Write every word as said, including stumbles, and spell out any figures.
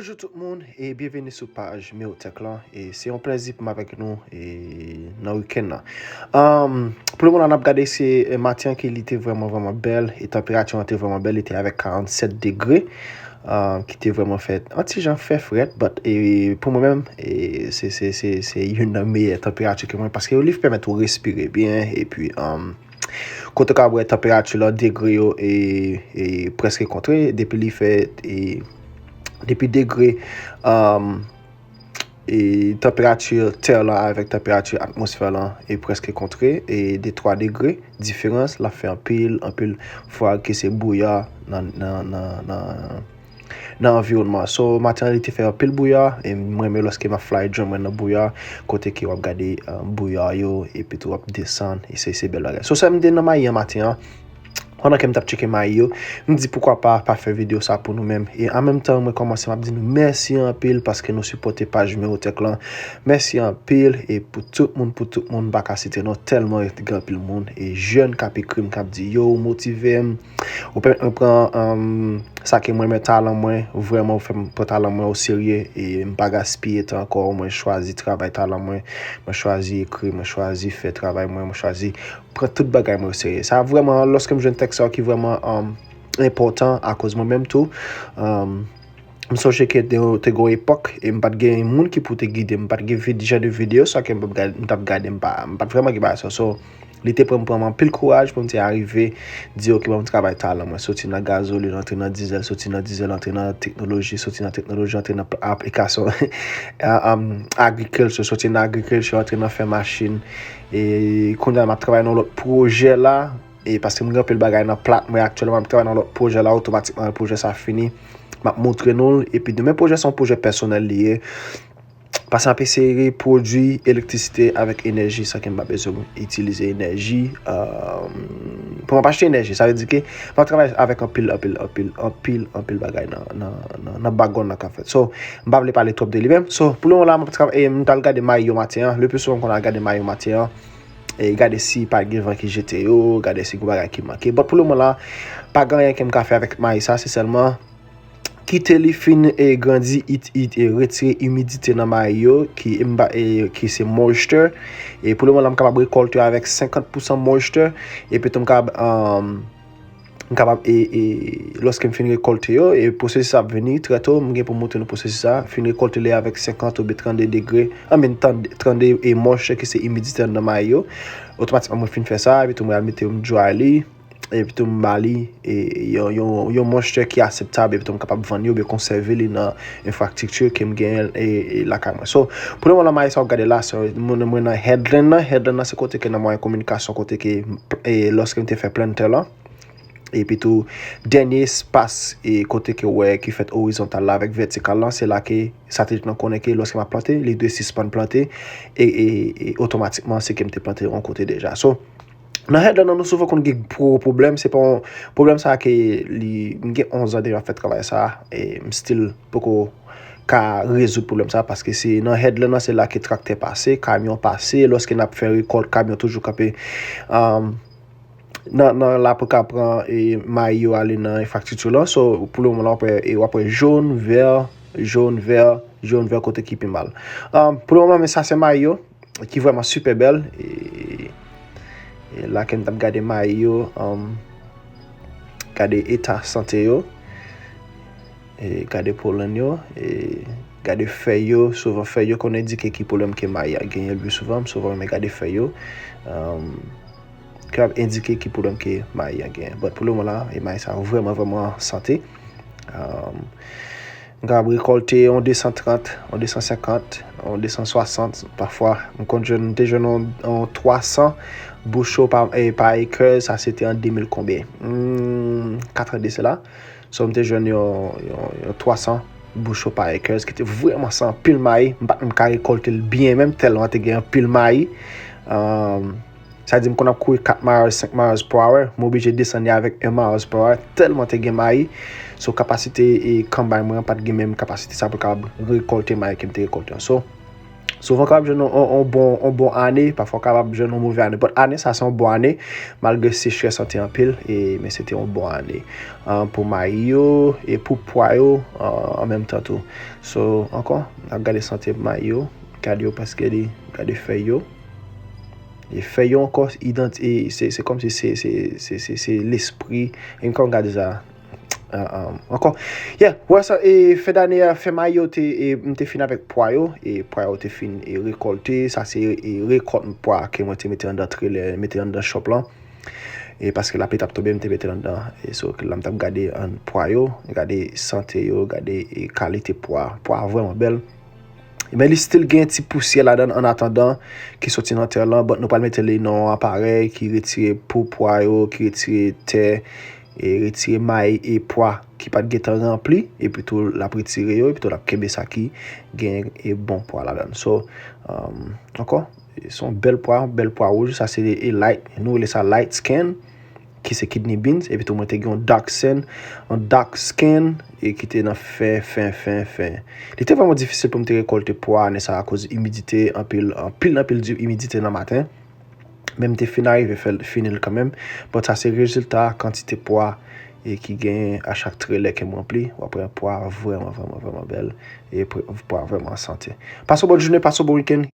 Bonjou tout moun e byenveni sou paj Meotech lan. E se yon plèzi pou m avèk nou e nan wikenn nan. Um, pou le moman n ap gade se eh, maten an ki li te vrèman vrèman bèl e tanperati an te vrèman bèl, li te avèk karanntsèt degre. Um, ki te vrèman fè an ti jan fè frèt, but e, pou mwen menm e, se, se, se, se youn nan meyè tanperati ke mwen paske li pèmèt ou respire byen epi um, kote w ka wè tanperati lan degre yo e, e prèske kontre depi li fè e, depi degre um, e tanperati tè lan avèk tanperati atmosfè lan e prèske kontre e de twa degre diferans l ap fè anpil anpil fwa ke se bouya nan nan nan nan nan anviwònman. So maten an li te fè anpil bouya e mwen men lòske m ap fly drone mwen nan bouya kote ke w ap gade uh, bouya yo epi tou w ap desann e se se bèl bagay. So sa m te nan mayi an maten an pandan ke m t ap tcheke mayi yo, m di poukwa pa pa fè videyo sa pou nou menm. E an menm tan mwen kòmanse m ap di nou mèsi anpil paske nou sipòte paj Meotech lan. Mèsi anpil e pou tout moun pou tout moun m pa ka site non tèlman gen anpil moun e jèn k ap ekri m k ap di yo ou motive m ou pèmèt mwen pran um, sa ke mwen men talan mwen vrèman ou fè m pran talan mwen o serye e m pa gaspiye tan ankò mwen chwazi travay talan mwen mwen chwazi ekri mwen chwazi fè travay mwen mwen chwazi pran tout bagay mwen o serye. Sa vrèman lòske m jwenn tèks sa ki vrèman um, enpòtan akoz mwen menm tou um, m sonje ke te te gen yon epòk e m pa t gen moun ki pou te gide m pa t gen jan de videyo sa ke m t ap gade m pa m pa t vrèman gen bagay sa so li te pran m pran m anpil kouraj pou m te arive di ok ban m travay talan mwen soti nan gazolin antre nan dizèl soti nan dizèl antre nan teknoloji soti nan teknoloji antre nan aplikasyon agriculture soti nan agriculture antre nan fè machin e kounye a m ap travay nan lòt pwojè la e paske m gen anpil bagay nan plat mwen aktyèlman m ap travay nan lòt pwojè la otomatikman pwojè sa fini m ap montre nou l epi demen pwojè se yon pwojè pèsonèl li ye paske m ap eseye pwodui elektrisite avèk enèji san ke m pa bezwen itilize enèji pou m ap achte enèji sa vle di ke m ap travay avèk anpil anpil anpil anpil anpil bagay nan nan nan nan background nan k ap fèt so m pa vle pale twòp de li menm so pou le moman la m ap travay m t al gade mayi yo maten an le pli souvan m konn al gade mayi yo maten an e gade si pa gen van ki jete yo gade si gen bagay ki manke but pou le moman la pa gen anyen ke m ka fè avèk mayi sa se sèlman kite li fin e grandi it it e retire imidite nan mayi yo ki e m ba e ki se moisture e pou le moman la m kapab rekòlte avèk senkant pousan moisture epi tou m kapab um, m kapab e, e lòske m fin rekòlte yo e pwosesis ap vini trè to m gen pou montre nou pwosesis sa fin rekòlte li avèk senkant oubyen trannde degre anmen trannde e moisture ki se imidite anndan mayi yo otomatikman mwen fin fè sa epi tou mwen al mete yo m dry li epi tou m ba li e, yon, yon, yon moisture ki akseptab epi tou m kapab vann yo oubyen konsève li nan enfrastrikti ke m genyen e, e lakay mwen so pou le moman mayi sa w ap gade la se mwen mwen nan headland nan headland nan se kote ke nan mwayen kominikasyon kote ke e, lòske m te fè planter lan epi tou dènye espas e kote ke w wè ki fèt orizontal la avèk vètikal lan se la ke satelit lan konnen ke lòske m ap plante li dwe sispann plante e, e, e otomatikman se ke m te plante yon kote deja so nan headland nan nou souvan konn gen gwo pwoblèm se pa yon pwoblèm sa ke li m gen onz an deja m ap fè travay sa e m still poko ka rezoud pwoblèm sa paske se nan headland nan se la ke traktè pase kamyon pase lòske n ap fè rekòlt kamyon toujou kanpe um, nan nan la pou ka pran e, mayi yo ale nan enfrastrikti lan so pou le moman la w ap wè jòn vè jòn vè jòn vè kote ki pi mal um, pou le moman men sa se mayi yo ki vrèman sipè bèl e, e la ke m t ap gade mayi yo um, gade eta sante yo e gade polenn yo e gade fèy yo souvan fèy yo konn endike ki pwoblèm ke mayi a genyen l pi souvan m souvan renmen gade fèy yo um, ki ap endike ki pwoblèm ke mayi a genyen but pou le moman la e mayi sa vrèman vrèman sante um, m kapab rekòlte yon de san trant yon de san senkant yon de san swasant pafwa m konn jwenn m te jwenn yon twa san boucho pa, e, pa acre sa se te an de mil konbyen hmm, kat an de sela so m te jwenn yon, yon, yon twa san boucho pa acre ki te vrèman san anpil mayi m pa t menm ka rekòlte l byen menm tèlman te gen anpil mayi um, sa di m konn ap kouri kat mayaj senk mayaj pou awe m oblije desann li avèk en mayaj pou awe tèlman te gen mayi so kapasite e kanbay mwen an pa t gen menm kapasite sa pou l kapab rekòlte mayi ke m te rekòlte an so Souvan w kapab jwenn yon, yon, yon bon, yon bon ane, pafwa w kapab jwenn yon move ane. But ane sa se yon bon ane, malgre sechrès lan te anpil, e, men se te yon bon ane. An, pou mayi yo, e pou pwa yo, an, an menm tan tou. So, ankò, n ap gade sante mayi yo, gade yo paske li, gade fèy yo. E fèy yo ankò, idant-, e se, se kòmsi se, se, se, se, se lespri, e m konn gade sa, Ah, ah, ankò. Yeah, wè sa, e, fen dane a, fen mayi yo te, e, m te fin avèk pwa yo, e pwa yo te fin, e, rekòlte, sa se, e, rekòt pwa ke mwen te mete anndan trelè, mete anndan shop lan. E paske lapli t ap tonbe, m te mete l anndan. E so, la m t ap gade an pwa yo, gade sante yo, gade, e, kalite pwa. Pwa vrèman bèl. Men li still gen ti pousyè ladan an atandan ki soti nan tè lan, but nou pral mete li nan yon aparèy ki retire po pwa yo, ki retire tè, e retire may e pwa ki pa t gentan ranpli, epi tou l ap retire yo, epi tou l ap kenbe sa ki gen e bon pwa ladan. So, um, ankò, se yon bèl pwa, bèl pwa wouj, sa se e light, nou rele sa light skin, ki se kidney beans, epi tou mwen te gen yon dark skin, yon dark skin, e ki te nan fen, fen, fen, fen. Li te vrèman difisil pou m te rekòlte pwa ane sa akoz imidite, anpil, anpil, anpil di imidite nan maten. Men m te fin arive fè l, fini l kanmenm. But sa se rezilta kantite pwa e ki genyen a chak trelè ke m ranpli. W ap wè pwa vrèman, vrèman, vrèman bèl. E pwa vrèman an sante. Pase yon bòn jounen, pase yon bon wikenn.